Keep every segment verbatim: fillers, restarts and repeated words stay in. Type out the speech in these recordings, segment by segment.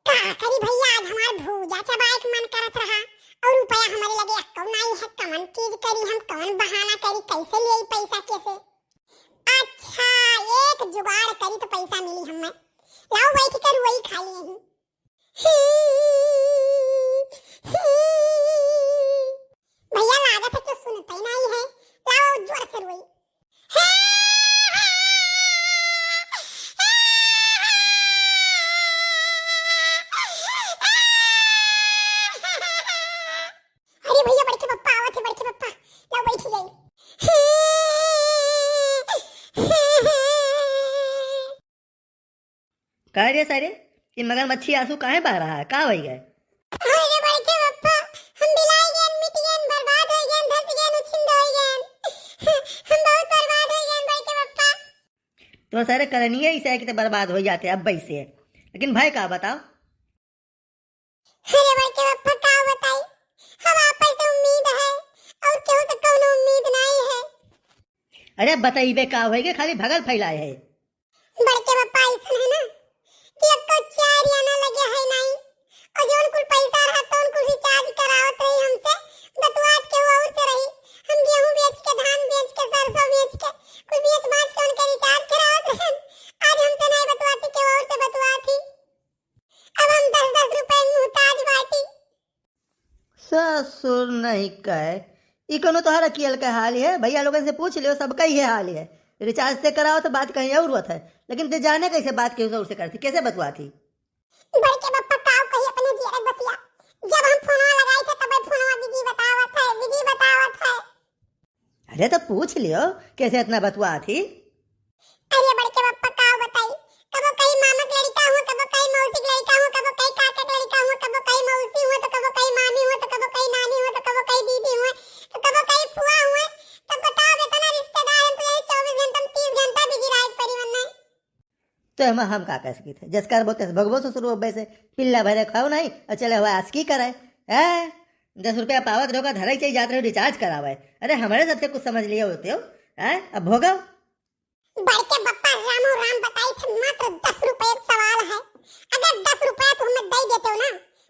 का करी भइया, आज हमार भूजा चबाए के मन करत रहा और रुपया हमरे लगे एक्को नाई है। कवन चीज करी हम, कवन बहाना करी, कैसे लेई पैसा, कैसे? अच्छा, एक जुगाड़ करी तो पैसा मिली हमें। लाओ बैठ के रुई खा ली यहीं। भइया लागत है कि सुनते नहीं है, लाओ जोर से रुई। अरे भइया, बड़के पप्पा आवत है, बड़के पप्पा, लाओ बैठ जाई। का रे सारे, ये मगरमच्छी आंसू काहे बहा रहा है? का होई गए? अरे बड़के पप्पा, हम बिलाई गए, मिट गए, बर्बाद हो गए, धस गए, उछिंद हो गए। हम बहुत बर्बाद हो गए बड़के पप्पा। तो सारे करनिए ऐसे है कि तो बर्बाद हो जाते अब वैसे। लेकिन भाई का बताओ? अरे बड़के पप्पा का बताई, हम आपस से उम्मीद है और केहू से कौनो उम्मीद नहीं है। अरे बतइबे का होई गए, खाली भगल फैलाए है। बड़के पप्पा ऐसन है ना कि अब तो चार आना लगे है नहीं, और जौन कुल पैसा रहा तौन कुल रिचार्ज करावत रही हमसे, बतुआत केहू और से रही। हम गेहूं बेच के, धान बेच के, सरसों बेच के, कुल बेच बाच के उनके रिचार्ज करावत रहे। आज हमसे नहीं बतुआती, केहू और से बतुआती। अब हम दस दस रुपए के मोहताज बाटी। ससुर नहीं कहे, ई कोनो तोहरा कियल के हाल है? भइया लोगन से पूछ लियो, सबका इहे हाल है। रिचार्ज से कराओ तो बात कहीं और होत है, लेकिन ते जाने कैसे बात केहू से करती, कैसे बतुआती? बड़के पप्पा काऊ कही अपने जियरक बतिया, जब हम फोनवा लगाई थे तबे फोनवा बिजी बतावत है, बिजी बतावत है। अरे तो पूछ लियो, कैसे इतना बतुआ थी? अरे बड़के पप्पा का बताई, कबो कहीं मामा के लड़का हुआ, कबो कहीं मौसी के लड़का हुआ, कबो कहीं काका के लड़का हुआ, कबो कहीं मौसी हुआ, तो कबो कहीं मामी हुआ, तो कबो कहीं नानी हुआ, तो कबो कहीं दीदी हुआ, तो कबो कहीं फुआ हुआ। तो बताओ, इतना रिश्तेदार हैं, तो यही चौबीस घंटा में तीस घंटा बिजी रहा एक परिवार में। तो एमा हम का कह सकी थे? जस करबो तस भगबो ससुर, अब्बे से पिल्ला भरे खाओ नहीं और चले हुआ आस की करे। हैं? दस रुपया पावत रहो का धराई चाहिए, जात रहो रिचार्ज करावे। अरे हमारे सबसे कुछ समझ लिए होते हो, हैं? अब भोगो। बड़के बप्पा रामो राम बताई थे, मात्र दस रुपये का सवाल है। अगर दस रुपया तुम हमें दे देते हो ना,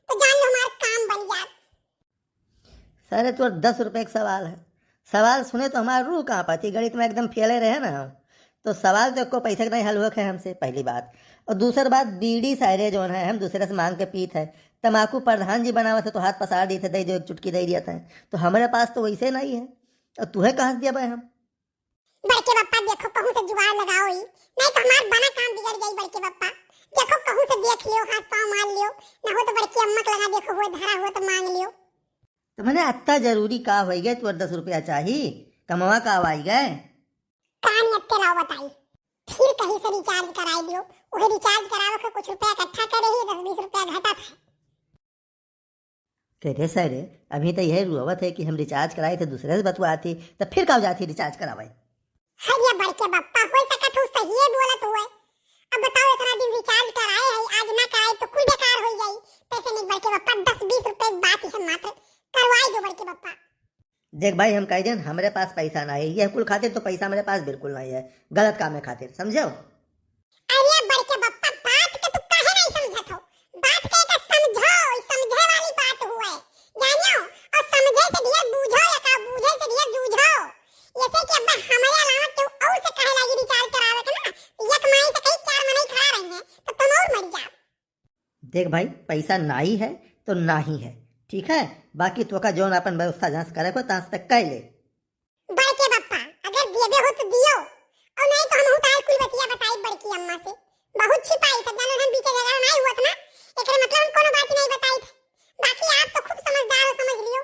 तो जान लो हमारा काम बन जात। सारे तोर दस रुपये का सवाल है। सवाल सुने तो हमारा रूह कांपा थी, गणित में एकदम फेले रहे ना हम। तो सवाल तो एको पैसे के नहीं हल होखे हमसे, पहली बात। और दूसर बात, बीड़ी सारे जौन है हम दूसरे से मांग के पीत है, तमाकू प्रधान जी बनावत है तो हाथ पसार दी थे, दे दो एक चुटकी दे दिया था। तो हमारे पास तो वैसे नहीं है, और तुहे कहाँ से दिया भाई हम? बड़के बप्पा देखो कहूँ से जुगाड़ लगाओ ही, नहीं तो हमार बना काम बिगड़ जाई बड़के बप्पा। देखो कहूँ से देख लियो, हाथ पाँव मार लियो, ना हो तो बड़की अम्मा के लगा देखो हुए धरा हुआ तो मांग लियो। तो मने अत्ता जरूरी का होई गए, तोर दस रुपया चाही, कमवा का आवाई गए? कान अत्ते लाओ बताई, फिर कहीं से रिचार्ज कराई लियो, वही रिचार्ज करावे के कुछ रुपया इकट्ठा करे ही, दस बीस रुपया घटा था। तेरे सारे, अभी तो यह रुआवत है कि हम रिचार्ज कराए थे, दूसरे से बतुआती, तो फिर का जाती रिचार्ज करावे? अरे बड़के बप्पा, हो सकत हो सही बोलत हुए। अब बताओ, इतना दिन रिचार्ज कराए है, आज ना कराए तो कुल बेकार हो जाई। पैसे नहीं बड़के बप्पा, दस बीस रुपए की बात है मात्र, करवाई दो बड़के बप्पा। देख भाई, हम कह देन, हमरे पास पैसा ना है, यह कुल खातिर तो पैसा मेरे पास बिल्कुल नहीं है, गलत काम है खातिर, समझो? अरे बड़के बप्पा, बात के तू काहे नहीं समझत हो? बात के तो समझो, ई समझे वाली बात हुए, जानियो, और समझे से ढेर बूझो, या का बूझे से ढेर जूझो। ऐसे कि अब्बा हमारे अलावा केहू और से कहे लागी रिचार्ज करावे के ना, एक माई से कई चार मनई खड़ा रही हैं, तो तुम और मर जाओ। देख भाई, पैसा नाई है तो नाही है, ठीक है, बाकी तोका जौन अपन व्यवस्था जहाँ से करे को तहाँ से तक कर ले। बड़के बप्पा, अगर देबे हो तो दियो, और नहीं तो हम उतार कुल बतिया बताई बड़की अम्मा से। बहुत छिपाई था, जानो हम बीचे झगड़ा नहीं हुआ था ना, एकरे मतलब हम कोनो बात नहीं बताई थे। बाकी आप तो खूब समझदार हो, समझ लियो।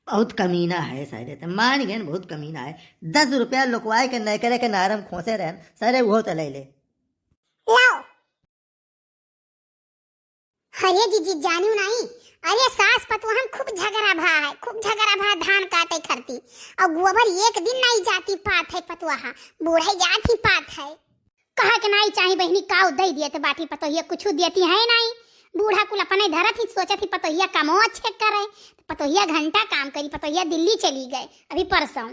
बहुत कमीना है सारे, तो मान गए न, बहुत कमीना है। दस रुपया लुकवाए के नैकरे के नारम खोसे रहन, सारे वो तो ले ले। लाओ। अरे जीजी, जानियो नाई, अरे सास पतोहन खूब झगड़ा भा है, खूब झगड़ा भा धान काटे खरती, और गोबर एक दिन नाई जाती पात है पतोहा, बूढ़े जात ही पात है। कहा के नाई चाही बहिनी, काऊ दे दिए तो बाटी पतोहिया कुछ देती है नाई, बूढ़ा कुल अपने धरत ही सोचत ही पतोहिया कमो अच्छे करे, पतोहिया घंटा काम करी, पतोहिया दिल्ली चली गए अभी परसों।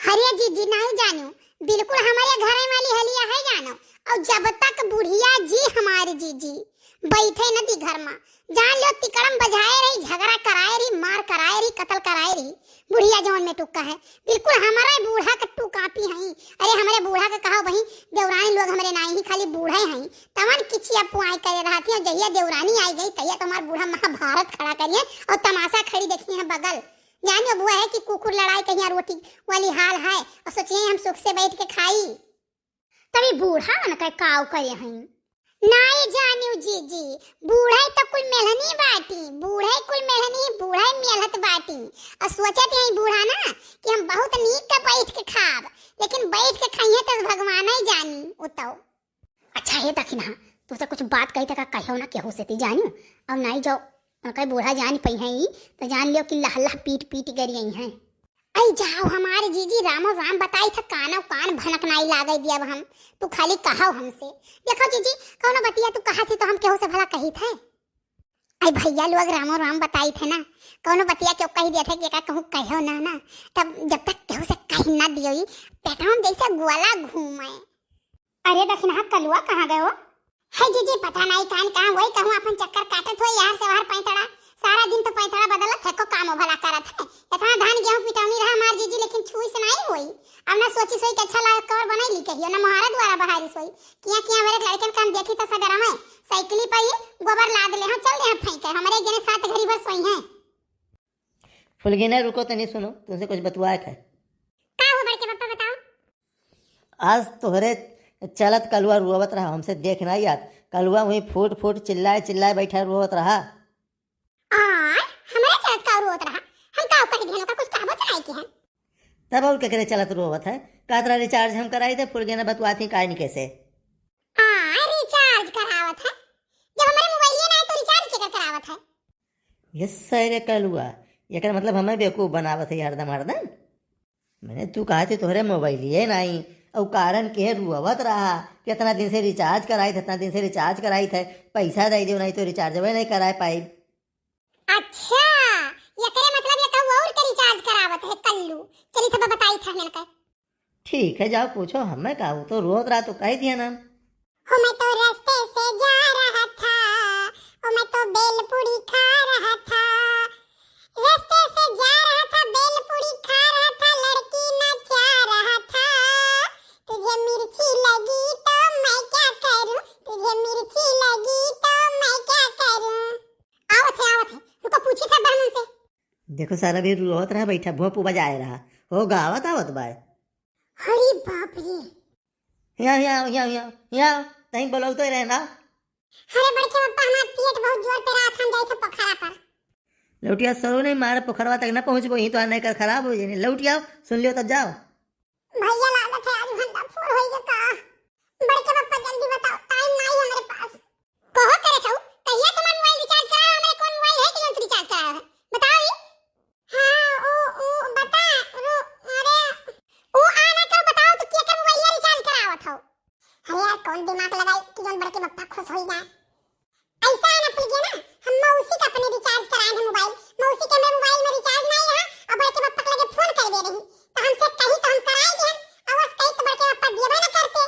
अरे जीजी, नहीं जानू, बिल्कुल हमारे घरे वाली हलिया है जानो। और जब तक बुढ़िया जी हमारी जीजी, बैठे न दी घर मा। जान लो, तिकड़म बजाए रही, झगड़ा कराए रही, मार कराए रही, कत्ल कराए रही। बुढ़िया जौन में टुक्का है, बिल्कुल हमरे बूढ़ा क टू कॉपी हई। अरे, हमरे बूढ़ा क कहा वही, देवरानी लोग हमरे नाई ही, खाली बूढ़े हई। तवन किचिया पुआई करे रहती है, जहिया देवरानी आई गई, तहिया तुम्हार बूढ़ा महाभारत खड़ा करिए और तमाशा खड़ी देखी है बगल। जानियो बुआ है कि कुकुर लड़ाई कहिया रोटी वाली हाल है, और सोचिए हम सुख से बैठ के खाई। तभी बूढ़ा उनका काव करे हई। नाई जानियो जीजी, बूढ़े तो कुल मेलनी बाटी, बूढ़े कुल मेलनी, बूढ़े मेलत बाटी। और सोचत हई बूढ़ा ना कि हम बहुत नीक का बैठ के खाब, लेकिन बैठ के खाइए तो भगवान ही जानी उतौ। अच्छा हे दखिनहा, तू से कुछ बात कही तक कहो ना केहू से ती जानियो। अब नाई जो उनका बूढ़ा जान पई है, तो जान लियो कि लह लह पीट पीट गरी आई हैं। आई जाओ हमारे जीजी, रामो राम बताई था, कानो कान भनक नाई लागे दिया अब हम। तू खाली कहो हमसे। देखो जीजी, कौनो बतिया तू कहा थी तो हम केहू से भला कही थे? आई भैया लोग रामो राम बताई थे ना, कौनो बतिया क्यों कही दिया था कि एका कहूँ कहो ना ना, तब जब तक केहू से कही ना दियो, पेटवा में जैसे गोला घूमे। अरे दखिनहा, कलुआ कहाँ गयो? है जीजी, पता नहीं कान कहाँ वही कहूँ अपन चक्कर काटत हो यार से वहर पैतड़ा। सारा दिन तो पैतड़ा बदलत है, को कामो भला करत है। इतना धान गेहूँ पिटौनी रहा हमार जीजी, लेकिन छुई से नहीं होई। अब ना सोची सोई के अच्छा लागत कवर बनाई ली कहियो, ना मोहारा द्वारा बहारी सोई। किया किया मेरे लड़कन का हम देखी तो सगरम है, साइकिली पर ही गोबर लाद ले, हाँ चल दे, हाँ फेंके, हमारे जने सात घड़ी भर सोई हैं। फुलगीना, रुको तनी, सुनो, तुमसे कुछ बतुआए के है। का हो बड़के पप्पा, बताओ। आज तोहरे चलत कलुआ रोवत रहा, हमसे देख ना याद। कलुआ वहीं फूट फूट चिल्लाए चिल्लाए बैठा रोवत रहा। आय, हमरे चलत का रोवत रहा? हम का कर दिहन, ओका कुछ कहबो चलाई के है? तब और केकरे चलत रोवत है? कहत रहा रिचार्ज हम कराई थे, फुलगीना बतुआत ही काहे नहीं कैसे? आय, रिचार्ज करावत है? जब हमरे मोबाइलिए ना है तो रिचार्ज केकर करावत है? ये सही रे कलुआ, एकर मतलब हमें बेवकूफ बनावत है हरदम हरदम। मैंने तू कहा थी तोहरे मोबाइलिए नाई, और कारण के रोवत रहा कि इतना दिन से रिचार्ज कराई थे, इतना दिन से रिचार्ज कराई थे, पैसा दे दियो, नहीं तो रिचार्जवे नहीं कराए पाई। अच्छा, एकरे मतलब ये कहू और के रिचार्ज करावत है कल्लू। चली तब बताई था मिलकर। ठीक है, जाओ पूछो, हमें का, वो तो रोत रहा तो कह दिया ना। हो मैं तो रास्ते से जा रहा था, हो मैं तो बेल पूरी खा रहा था, रास्ते से जा रहा था, बेल पूरी खा रहा था, लड़की नचा रहा था। तुझे मिर्ची लगी तो मैं क्या करूं, तुझे मिर्ची लगी तो मैं क्या करूं। आवत है, आवत है, रुको, पूछी था बहनन से। देखो सारा भी रोवत रहा, बैठा भोंपू बजाए रहा, हो गावत आवत बाय। अरे बाप रे। हिया, हिया, हिया, हिया, हिया, तहीं बोलौते रहे ना। अरे बड़के पप्पा, हमार पेट बहुत जोर पे रहा था, हम जाए थे पोखरा पर। लौटिया सरो नहीं मार, पोखरवा तक ना पहुँचबो, यहीं तो आने का खराब हो जाए। लौटिया, सुन लियो तब जाओ। भैया लागत है आज घंटा फोर होई गया का? बड़के पप्पा जल्दी बताओ, टाइम नहीं है मेरे पास। कहो करे छऊ, कहिया तुम्हार मोबाइल रिचार्ज कराया, हमारे कौन मोबाइल है कि जौन रिचार्ज कराया है? बताओ ये। हाँ, ऊ, ऊ, बता, रू, अरे, ऊ आना तो बताओ तो केकर मोबाइलिया रिचार्ज करावत हो? अरे यार, कौन दिमाग लगाई कि जौन बड़के पप्पा खुश होई जाए। ऐसा है ना फुलगीना, हम मौसी का अपने रिचार्ज कराए हैं मोबाइल, मौसी के हमरे मोबाइल में रिचार्ज नहीं रहा और बड़के पप्पा के लगे फोन कर दे रही, तो हमसे कही तो हम कराए दिहन, और बस कही तो बड़के पप्पा देबे ना करते।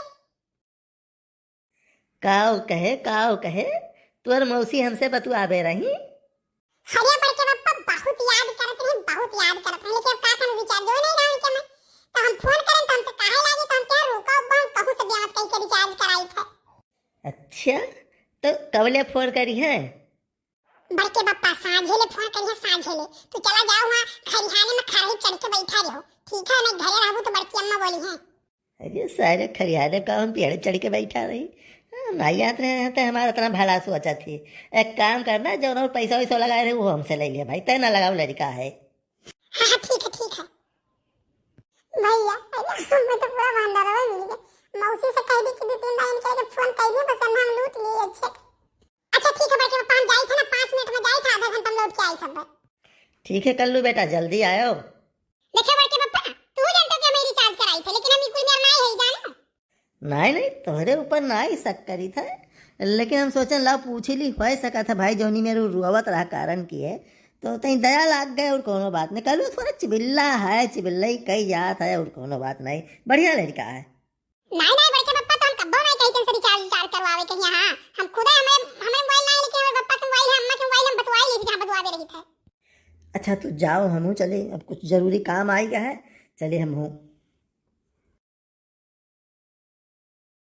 काव कहे, काव कहे, तोर मौसी हमसे बतुआबे रही। अरे बड़के पप्पा बहुत याद करत रही, बहुत याद करत रही, लेकिन अब का करूं, रिचार्ज हो नहीं रहा उनके में। तो हम फोन करें तो हमसे कहे लागे, तो हम क्या रुको, अब हम कहूं से ब्याज कहीं के रिचार्ज कराई थे। अच्छा, तो कबले फोन करी है? बड़के पप्पा साँझे ले फोन करी है, साँझे ले। तू चला जाओ वहाँ खरिहाने में खरही चढ़ के बैठा रहो, ठीक है? नहीं घरे रहबू तो बड़की अम्मा बोली है। अरे सारे खरियाने का हम पेड़ चढ़ के बैठा रही। हाँ, ना याद रहे हैं तो हमारा इतना भला सोचा थी। एक काम करना, जो ना पैसा वैसा लगाए रहे, वो हमसे ले लिया भाई, तय ना लगाओ लड़का है। हाँ, हाँ, ठीक है, ठीक है। भैया, अरे, हमें तो पूरा भंडारा मिल गया। मौसी से कह दी कि दो तीन बार इनके लगे फोन कर दिए, बस हम, हम लूट लिए, अच्छे। अच्छा, ठीक है, बड़के पप्पा, हम जाई थे ना, पाँच मिनट में जाई थे, आधा घंटा में लौट के आई सब। ठीक है, कल्लू बेटा, जल्दी आयो। देखिए बड़के पप्पा, तू जानते कि हमें रिचार्ज कराई थे, लेकिन हम ई कुल मेरा नहीं है, जानो। नहीं, नहीं, तोहरे ऊपर नहीं शक करी था, लेकिन हम सोचन लाओ पूछ ही ली, हो सकत है भाई जौनी मेरे रोवत रहा कारण की है, तो तई दया लाग गए और कोनो बात नहीं। कल्लू थोड़ा चिबिल्ला है, चिबिल्ला ही कही जात है और कोनो बात नहीं, बढ़िया लड़का है। नहीं, नहीं, बड़के पप्पा, तो हम कब्बो नहीं कही तुमसे रिचार्ज, रिचार्ज करवावे के यहाँ। हम खुदे हमरे, हमरे मोबाइल ना आवे रही थे। अच्छा, तो जाओ, हमहू चले, अब कुछ जरूरी काम आई गया है, चले हमहू।